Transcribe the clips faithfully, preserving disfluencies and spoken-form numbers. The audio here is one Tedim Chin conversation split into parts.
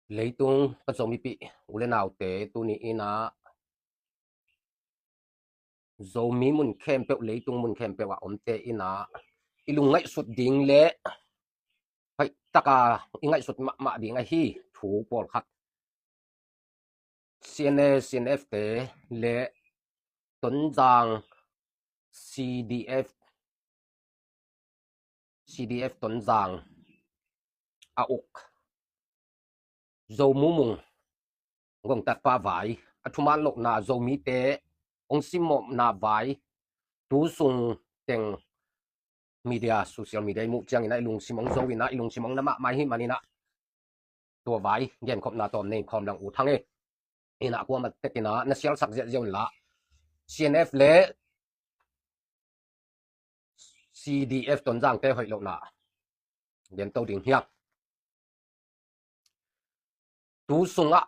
Leitung ka Zomipih u le naute, tuni in ah Zomi mun khempeuh, leitung mun khempeuh ah omte in ah i lungngaihsut ding le hoih taka i ngaihsut mahmah ding ahi thu pawlkhat, C N A, C N F te le Tonzang C D F, C D F Tonzang a uk Zo Mu Mung gongtatpa vai, a thuman lohna, Zomite hong simmawhna vai, tu sung teng media, social media i muh ciangin ah i lungsim hong zo in ah, i lungsim hong na mahmah ahih manin ah tua vai genkhopna tawm nei khawm lang, U Thang e. In ah kuamah tek in ah na sialsak ziahziah un la, C N F le C D F Tonzangte hoih lohna gen to ding hiam? Tu sungah,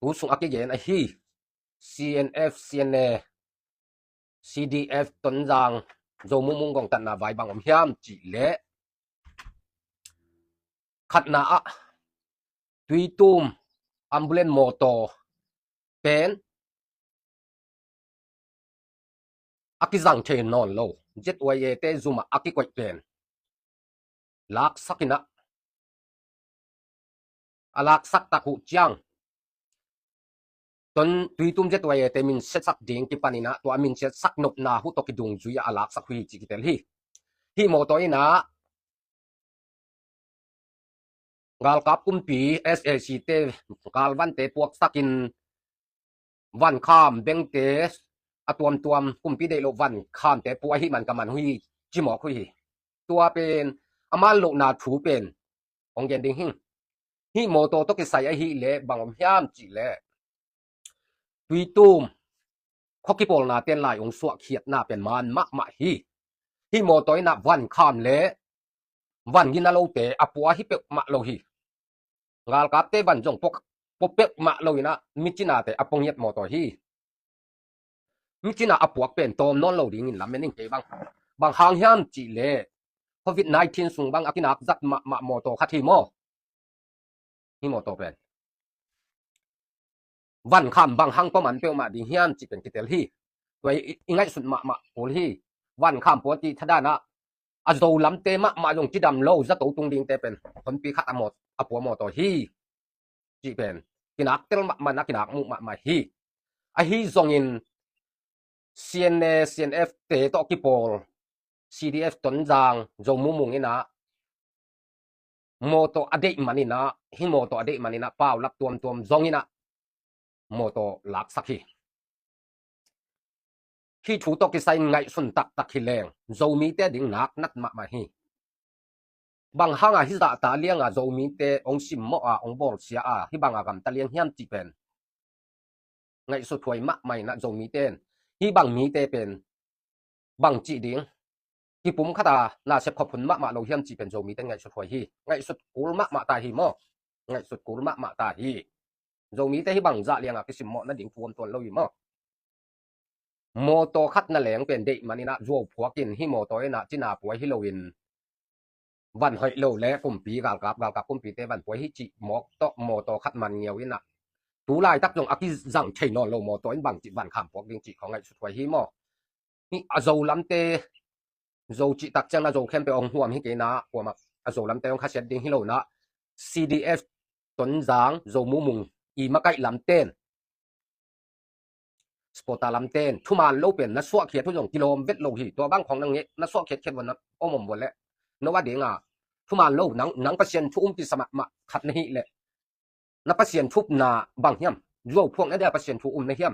tu sungah kigen ahi C N F, C N A, C D F Tonzang Zo Mu Mung gongtatna vai bang om hiam cih leh, khatna ah Tuitum ambulance mawtaw pen a kizang thei nawn lo, Z Y A te zum ah a kikoih pen laksak in ah, a laksak tak uh ciang, Tuitum Z Y A te minsiatsak ding kipan in ah, tua a minsiatsak nopna uh tawh kidungzui ah a laksak uh hi cih kitel hi. Hih mawtaw in ah galkap kumpi, S A C te galvante puaksakin, vankham bengte, a tuamtuam kumpi deih loh vankhamte pua ahih man ka man uh hi, ci mawk uh hi. Tua pen a man lohna thu pen hong gen ding hi. Hih mawtaw tawh kisai ahih leh bang om hiam cih leh, Tuitum khua kipawlna ten lai hong suahkhiatna pen man mahmah hi. Hih mawtaw in ah vankham le van gina lote a pua hi peuhmah lo hi. Galkapte van zong pua, pua peuhmah lo in ah micinate a pua ngiat mawtaw hi. Micina a puak pen tawm nawn lo dingin lamen ing kei bang. Bang hang hiam cih leh, Covid nineteen sung bang a kinak zat mahmah mawtaw khat hi maw. Hih mawtaw pen vankham bang hang pua man peuhmah ding hiam cih pen kitel hi. Tua i, i ngaihsut mahmah kul hi. Vankham pua cih thadan ah a Zo lamte mahmah zong cidam lo zato tung dingte pen honpi khat a maw, a pua mawtaw hi cih pen kinak tel mahmah in ah kinak muh mahmah hi. Ahi zongin C N A, C N F te tawh kipawl C D F Tonzang Zo Mu Mung in ah mawtaw a deih man in ah, hih mawtaw a deih man in ah paulap tuamtuam zong in ah mawtaw laksak hi. Hih thu tawh kisai ngaihsun taktak hi leng Zomite ding nak nat mahmah hi. Bang hang a hih zahta liang a Zomite hong simmawh a, hong bawlsia a, hih bang a gamta liang hiam cih pen ngaihsut huai mahmah in ah Zomite in hih bang mite pen bang cih ding, kipum khat a nasep khop hun mahmah lo hiam cih pen Zomite in ngaihsut huai hi. Ngaihsut kul mahmah ta hi maw. Ngaihsut kul mahmah ta hi. Zomite hih bang zah liang a kisimmawh nading thu om tuan lo hi maw. Mawtaw khat na leng pen deih man in ah zuau phuak in, hih mawtaw in ah cina pua hi lo in, van hoih lo le kumpi, galkap, galkap kumpite van pua hi cih mawk tawh mawtaw khat man ngiau in ah, tu laitak zong a kizang thei nawn lo mawtaw in bang cih vankham puak ding cih khawng ngaihsut huai hi maw. Hih a Zo lamte, Zo cih tak ciang a Zo khempeuh hong huam hi kei in ah, kuamah a Zo lamte hong khasiat ding hi lo in ah, C D F Tonzang Zo Mu Mung i makaih lamten, supporter lamten thuman lo pen na suahkhiat uh zong kilawm vet lo hi. Tua bang khawng na ngeh, na suahkhiat khiat uh na om om uh leh, no a ding a thuman lo, nang, nang Pasian thu um kisa mahmah khat na hih leh, na Pasian thupna bang hiam? Zuau phuak na dia Pasian thu um na hiam?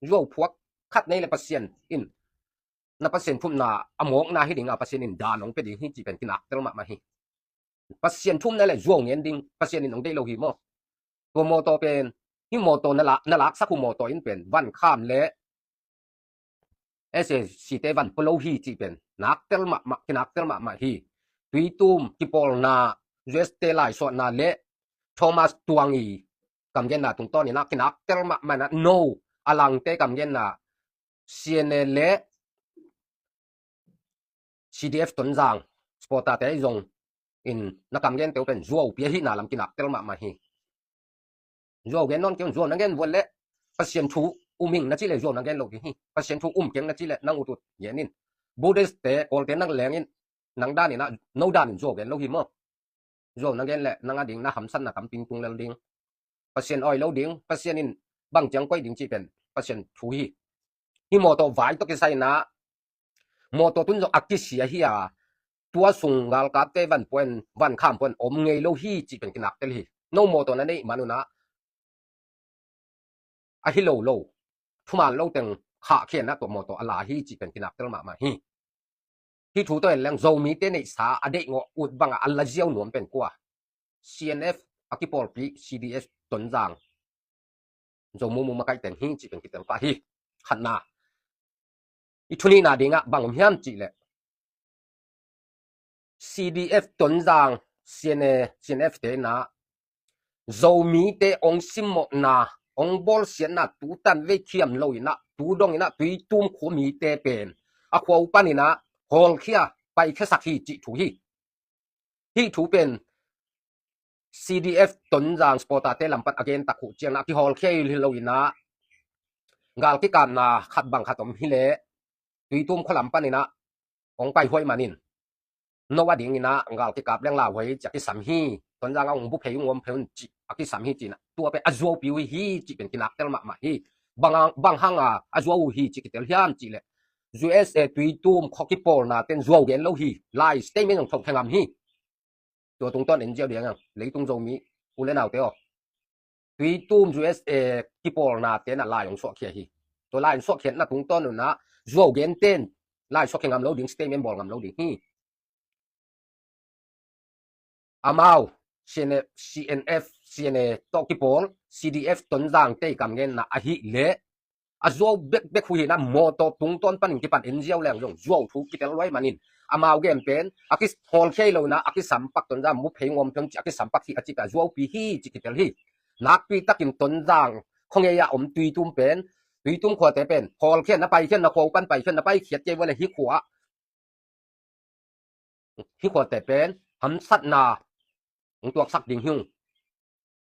Zuau phuak khat na hih leh Pasian in na Pasian thupna a mawkna hi ding a, Pasian in dan hong pia ding hi cih pen kinak tel mahmah hi. Pasian thupna le zuau ngen ding Pasian in hong deih lo hi maw. Tua mawtaw pen, hih mawtaw na la, na laksak uh mawtaw in pen vankham le S A C te van pua lo hi cih pen nak tel mahmah, kinak tel mahmah hi. Tuitum kipawlna, U S te laisuahna le Thomas Tuang i kamgenna tungtawn in ah kinak tel mahmah in ah, no, a langte kamgenna C N A le C D F Tonzang supporter te ahi zong in na kamgente uh pen zuau pi ahihna lam kinak tel mahmah hi. Zuau gen nawn kei un, zuau na gen vuat leh Pasian thu um hing na cih leh zuau na gen lo ding hi. Pasian thu um keng na cih leh nang ut ut gen in. Buddhist te, Kawlte nang leng in, nang dan in ah, no dan in zuau gen lo hi maw. Zuau na gen leh nang a ding na hamsatna tampi tung lel ding. Pasian awi lo ding, Pasian in bang ciang koih ding cih pen Pasian thu hi. Hih mawtaw vai tawh kisai in ah, mawtaw tun zong a kisia hi a, tua sung galkapte van puan, van kham puan om ngei lo hi cih pen kinak tel hi. No mawtaw na neih man un ah, a hi lo lo, thuman lo teng khahkhiatna tawh mawtaw a la hi cih pen kinak tel mahmah hi. Hih thu tawh en leng Zomite neihsa a deih ngawh ut bangah a la ziau nuam pen kua? C N F a kipawlpi C D F Tonzang, Zo mumu makaih teng hi cih pen kitel pah hi. Khatna, i thunihna dingah bang om hiam cih leh C D F Tonzang, C N A, C N F te in ah Zomite ong simmawhna, ong bawlsiatna tu tan vei khiam lo in ah, tu dong in ah Tuitum khua mite pen a khua uh pan in ah hawlkhia, paikhiasak hi cih thu hi. Hih thu pen C D F Tonzang supporter te lam pan a gen tak uh ciangin ah kihawlkhia hi lo in ah, gal kikapna khat bang khat om hi leh Tuitum khua lam pan in ah ong paihuai man in, no a ding in ah gal kikap leng lauhuai ci a kisam hi. Tonzang ah ong bu phei ung, om phei un ci a kisam hi ci in ah, tua pen a zuaupi uh hi cih pen kinak tel mahmah hi. Bang hang, bang hang a a zuau uh hi cih kitel hiam cih leh U S A Tuitum khua kipawlna ten zuau gen lo hi. Lai statement zong thokhia ngam hi. Tua tungtawn en ziau ding hang, leitung Zomi u le naute aw. Tuitum U S A kipawlna ten ah lai ong suahkhia hi. Tua lai ong suahkhiatna tungtawn un ah zuau gen ten lai suahkhia ngam lo ding, statement bawl ngam lo ding hi. Amau, C N F, C N F, C N A tawh kipawl C D F Tonzang te i kam genna ahih leh a zuau bekbek uh hi in ah, mawtaw tungtawn panin kipan en ziau leng zong zuau thu kitel luai man in, amau gen pen a kihawlkhia hi lo in ah a kisam pak, Tonzang mu phei ngawm phei ci a kisam pak hi a cih pen a zuaupi hi cih kitel hi. Nakpi takin Tonzang khuangei ah om Tuitum pen, Tuitum khuate pen hawlkhia na, paikhiat na, khua uh pan paikhiat na, paikhiat kei vua leh hih khua, hih khuate pen hamsatna ong tuaksak ding hi ung,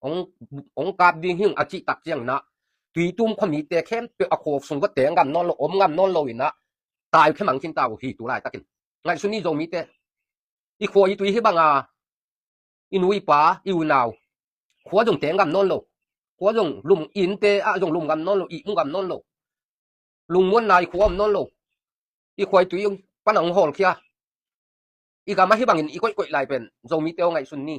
ong, ong kap ding hi ung a cih tak ciangin ah, Tuitum khua mite khempeuh a khua sung va teng ngam nawn lo, om ngam nawn lo in ah, tai uh khia mang khin ta uh hi tu laitakin. Ngaihsun ni Zomite, i khua i tui hih bang a, i nu i pa, i unau khua zong teng ngam nawn lo, khua zong lum, i innte ah zong lum ngam nawn lo, ihmu ngam nawn lo, lungmuanna i khua om nawn lo, i khua i tui pan a ong hawlkhia. I gam ah hih bangin i koihkoih lai pen Zomite aw, ngaihsun ni.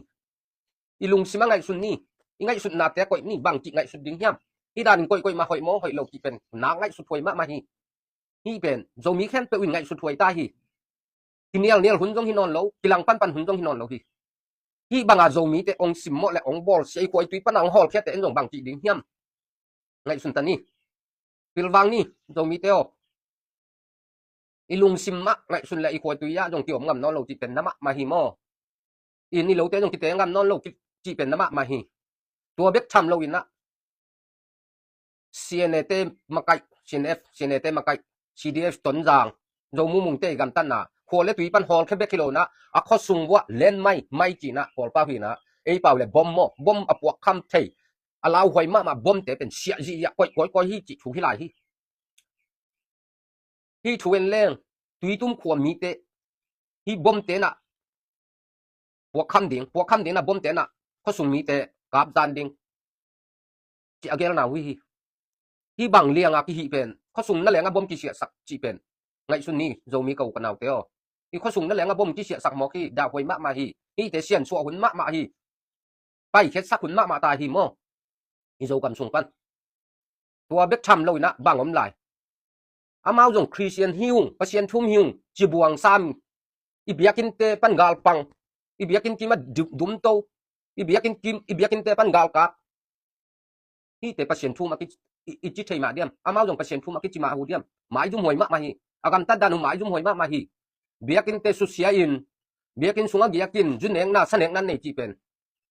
I lungsim ah ngaihsun ni. I ngaihsutnate ah koih ni, bang cih ngaihsut ding hiam? Hih danin koihkoih mah hoih maw, hoih lo cih pen nak ngaihsut huai mahmah hi. Hih pen Zomi khempeuh in ngaihsut huai ta hi. Kinialnial hun zong hi nawn lo, kilang panpan hun zong hi nawn lo hi. Hih banga Zomite ong simmawh le ong bawlsia, i khua i tui pan a ong hawlkhiate in zong bang cih ding hiam? Ngaihsun ta ni. Pilvang ni, Zomite aw. I lungsim mah ngaihsun le i khua i tui ah zong kiom ngam nawn lo cih pen na mahmah hi maw. I inn i lote zong kiteng ngam nawn lo cih pen na mahmah hi. Tua bek tham lo in ah, C N A te makaih, C N F, C N A te makaih, C D F Tonzang, Zo mumungte i gamtatna, khua le tui pan hawlkhia bek hi lo in ah, a khuasung vuah len mai, mai ci in ah, Kawlpau hi in ah, ei pau le bom maw, bom a puakkham thei, a lauhuai mahmah bomte pen siah zihziah koih kawikawi hi cih thu hi lai hi. Hih thu en leng, Tuitum khua mite, hih bomte in ah puakkham ding, puakkham ding in ah bomte in ah khuasung mite kapzan ding cih a gelna uh hi. Hih bang lianga kihih pen, khuasung na leng a bom kisiahsak cih pen, ngaihsun ni, Zomi ka u ka naute aw. I khuasung na leng a bom kisiahsak mawk hi, dahhuai mahmah hi. Hihte siansuah hun mahmah hi. Paikhiatsak hun mahmah ta hi maw. I Zogam sung pan tua bek tham lo in ah bang om lai? Amau zong Khristian hi ung, Pasian thu um hi ung, cibuang sam, i biakinnte pan galpang, i biakinn kim ah du-, dumto, i biakinn kim, i biakinnte pan galkap. Hihte Pasian thu um a ki, i, i ci thei mah diam? Amau zong Pasian thu um a kici mah uh diam? Maizum huai mahmah hi. A gamtat dan uh maizum huai mahmah hi. Biakinnte susia in, biakinn sungah giakin, zu nekna, sa nekna nei cih pen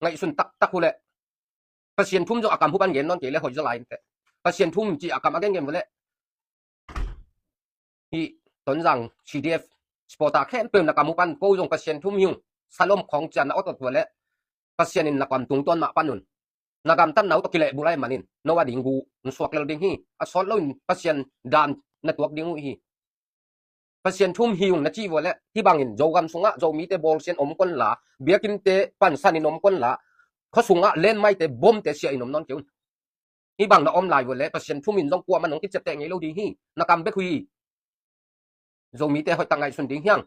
ngaihsun taktak uh leh, Pasian thu um zong a kam uh pan gen nawn kei le hoih zaw lai inteh. Pasian thu um cih a kam a gengen uh leh, hih Tonzang C D F supporter khempeuh na kam uh pan, ko zong Pasian thu um hi ung, salom khawng cian na awt awt uh leh, Pasian in na kam tungtawn mah pan un. Na gamtatna uh tawh kilehbulh ahih manin no a ding gu hong suak lel ding hi. A sawt loin Pasian dan na tuak ding uh hi. Pasian thu um hi ung na cih uh leh, hih bangin Zogam sungah Zomite bawlsia in om kei un la, biakinnte pansan in om kei un la, khua sungah lenmaite bomte siah in om nawn kei un. Hih bang na om lai uh leh Pasian thu um in zong kuamah in hong kiciapteh ngei lo ding hi. Na kam bek uh hi. Zomite hoihtak ngaihsun ding hi hang.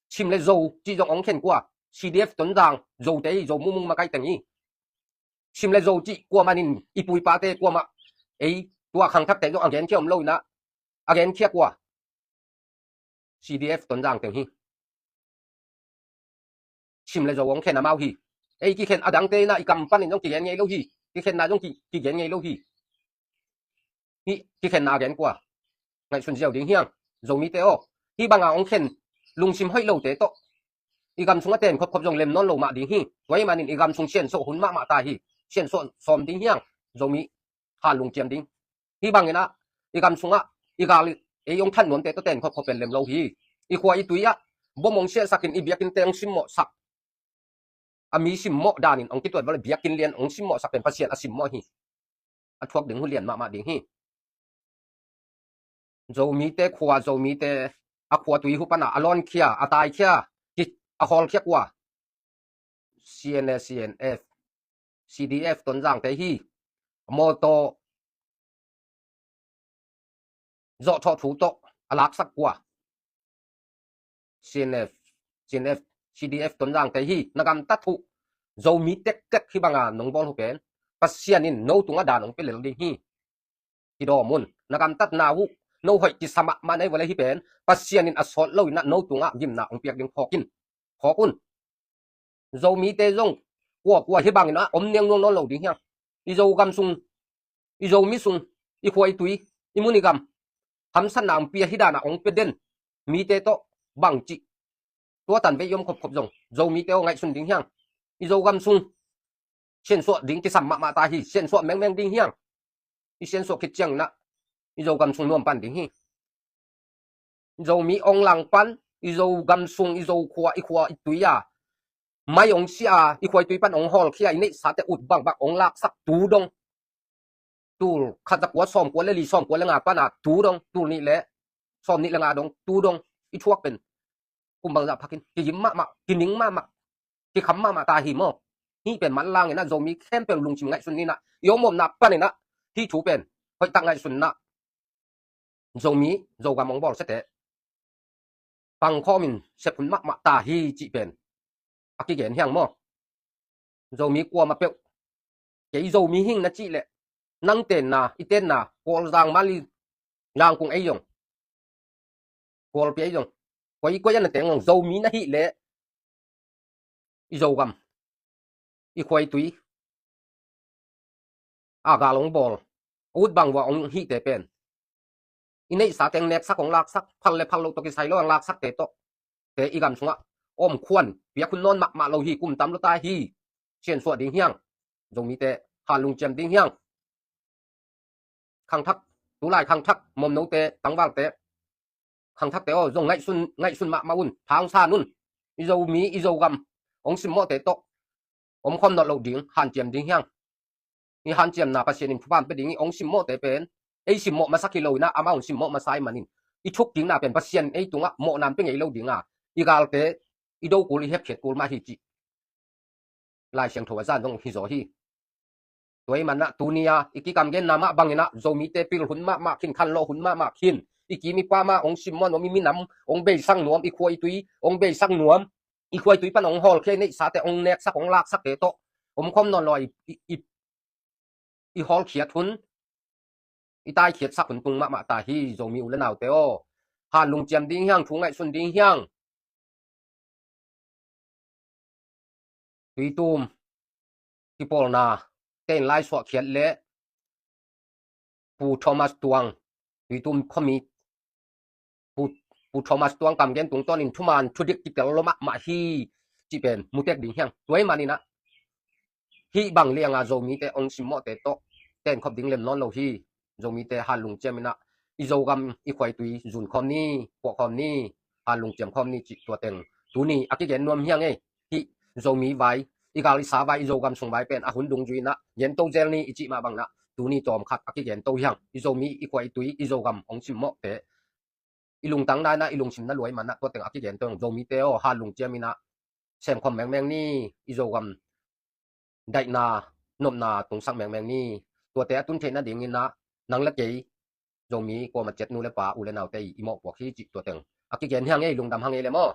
Chin le Zo cih zong hong khen kua? C D F Tonzang, Zote hi, Zo Mungmung makaite hi. Chin le Zo cih kuamah in, i pu i pate kuamah, ei, tua khangthakte zong a genkhia om lo in ah, a genkhia kua? C D F Tonzang teng hi. Chin le Zo hong khen amau hi. Ei, kikhen a dangte in ah i kam panin zong kigen ngei lo hi. Kikhenna zong ki, kigen ngei lo hi. Hih kikhenna a gen kua? Ngaihsun ziau ding hi hang. Zomite aw, hih banga hong khen lungsim hoih lote tawh i gam sung a ten khopkhop zong lem nawn lo mah ding hi. Tua ahih manin i gam sung siansuah hun mahmah ta hi. Siansuah sawm ding hi hang. Zomi, hal lungciam ding. Hih bangin ah i gam sungah i gal, ei hong that nuamte tawh ten khopkhop pen lem lo hi. I khua i tui ah bom hong siahsakin i biakinnte hong simmawhsak, a mi simmawh danin hong kituat vua leh biakinn lian hong simmawhsak pen Pasian a simmawh hi. A thuak ding uh lian mahmah ding hi. Zomite khua, Zomite a khua tui uh pana a lawnkhia, a taikhia, ki, a hawlkhia kua? C N A, C N F, C D F Tonzangte hi. Mawtaw zawhthawh thu tawh a laksak kua? C N F, C N F, C D F Tonzangte hi. Na gamtat uh Zomi tektek hih banga nong bawl uh pen Pasian in no tungah dan hong pia lel ding hi. Kidawm un. Na gamtatna uh no hoih kisa mahmah na hih vua leh hih pen Pasian in a sawt loin ah no tungah gimna hong piak ding phawk in, phawk un. Zomite zong kuakua hih bangin ah om niangnuang nawn lo ding hi hang. I Zogam sung, i Zomi sung, i khua i tui, i mun i gam hamsatna hong pia, hih danah hong pia den mite tawh bangci tua tan vei i om khopkhop zong Zomite aw ngaihsun ding hi hang. I Zogam sung siansuah ding kisam mahmah ta hi. Siansuah mengmeng ding hi hang. I siansuah khit ciangin ah i Zogam sung nuam pan ding hi. Zomi hong langpan, i Zogam sung, i Zo khua, i khua i tui a mai hong sia, i khua i tui pan hong hawlkhia, i neihsate ut bangbang hong laksak tu dong, tul khat za kua sawmkua le li, sawmkua le nga pana tu dong, tul nih le sawmnih le nga dong tu dong i thuak pen kum bangzah phakin kigim mahmah, kining mahmah, kikham mahmah ta hi maw. Hih pen manlangin ah Zomi khempeuh lungsim ngaihsun ni in ah, i om omna panin ah hih thu pen hoihtak ngaihsun in ah Zomi, Zogam hong bawlsiate pangkhawmin sep hun mahmah ta hi cih pen a kigen hi hang maw. Zomi kuamah peuh, kei Zomi hi ing na cih leh, nang tenna, i tenna, Kawlzang, Mali, Zangkung ei zong, Kawlpi ei zong, koi koi a na teng zong Zomi na hih leh i Zogam, i khua i tui a gal hong bawl, a ut bang vua hong hihte pen i neihsa teng neksak hong laksak, phal le phal loh tawh kisai lo hong laksakte tawh te i gam sungah om khuan piak hun nawn mahmah lo hi. Kum tam lua ta hi. Siansuah ding hi hang. Zomite hal lungciam ding hi hang. Khangthak, tulai khangthak, momnote, tangvalte, khangthakte aw, zong ngaihsun, ngaihsun mahmah un, thangsan un. I Zomi, i Zogam hong simmawhte tawh om khawm nawn loh ding, hanciam ding hi hang. I hanciamna Pasian in thupha hong pia ding hi. Hong simmawhte pen ei simmawh masa hi lo in ah, amau hong simmawh masa ahih manin i thukkikna pen Pasian in ei tungah mawhna hong pia ngei lo ding a, i galte i do kul, i hepkhiat kul mah hi cih Lai Siangtho a zan zong hi zaw hi. Tua ahih manin ah tuni-a i kikamgenna mah bangin ah Zomite pil hun mahmah khin, khanlawh hun mahmah khin, i kim i pam ah hong simmawh nuam, i minam hong beisak nuam, i khua i tui hong beisak nuam, i khua i tui pan hong hawlkhia, i neihsate hong neksak, hong laksakte tawh om khawm nawn lo a, i, i, i, i hawlkhiat hun, i taikhiatsak hun tung mahmah ta hi. Zomi u le naute aw, hal lungciam ding hi hang, thu ngaihsun ding hi hang. Tuitum kipawlna tein lai suahkhiat le Pu Thomas Tuang, Tuitum khuami Pu, Pu Thomas Tuang kamgen tungtawnin thuman thudik kitel lua mahmah hi cih pen mutek ding hi hang. Tua ahih manin ah hih bang lianga Zomite hong simmawhte tawh tenkhop ding lem nawn lo hi. Zomite hal lungciam in ah, i Zogam, i khua i tui zun khawm ni, puah khawm ni, hal lungciam khawm ni cih tua teng tuni a kigen nuam hi hang ei. Hih Zomi vai i gal i sa vai, i Zogam sung vai pen a hun dungzui in ah gen to zel ni i cih mah bang in ah, tuni tawm khat a kigen to hi hang. I Zomi, i khua i tui, i Zogam hong simmawhte i lungtang dan ah i lungsim na luai man ah tua teng a kigen to hi hang. Zomite aw, halung ciam in ah semkhawm mengmeng ni, i Zogam daihna, nopna tungsak mengmeng ni. Tuate a tun theih nading in ah nang le kei Zomi kuamah ciat nu le pa, u le naute i mawhpuak hi cih tua teng a kigen hi hang ei, lungdam hang ei le maw.